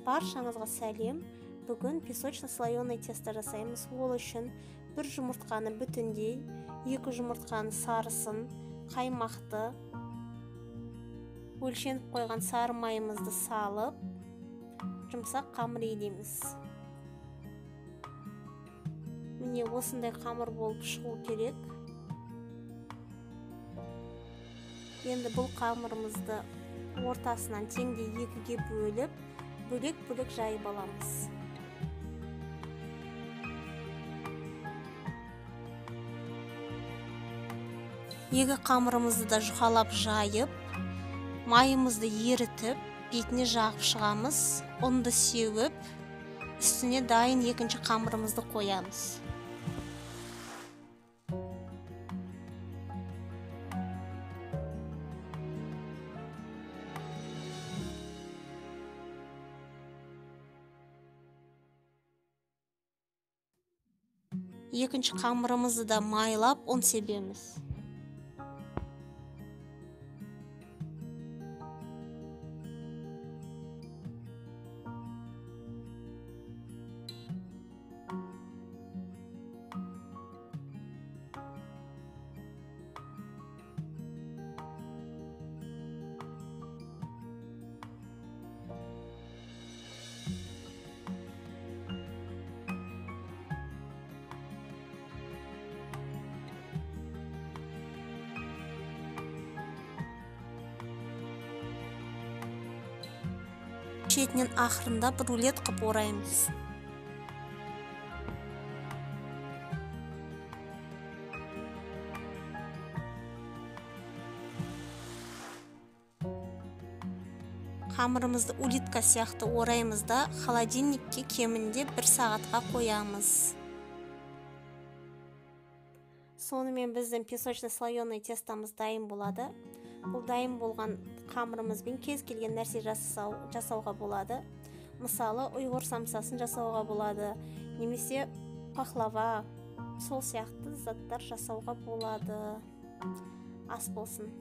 Баршаңызға сәлем. Бүгін песочно-слоеный тесто жасаймыз. Ол үшін бір жұмыртқаны бүтіндей, 2 жұмыртқаны сарысын, қаймақты, өлшеніп қойған сары майымызды салып, жұмсақ қамыр илейміз. Міне осындай қамыр болып шығу керек. Енді бұл қамырымызды ортасынан теңдей екіге бөліп, бөлек-бөлек жайып аламыз. Екі қамырымызды да жұқалап жайып, майымызды ерітіп, бетіне жағып шығамыз. Ұнды сеуіп, үстіне дайын екінші қамырымызды қоямыз. Екінші қамырымызды да майлап, ұн себеміз. Шетінен ақырындап рулет қып ораймыз. Қамырымызды улитка сияқты ораймыз да холодильникке кемінде 1 сағатқа қоямыз. Сонымен біздің песочно-слоеный тестомыз дайын болады. Бұл дайын болған қамырымызбен кез келген нәрсе жасауға болады. Мысалы, ұйғыр самсасын жасауға болады, немесе пахлава, сол сияқты заттар жасауға болады. Ас болсын.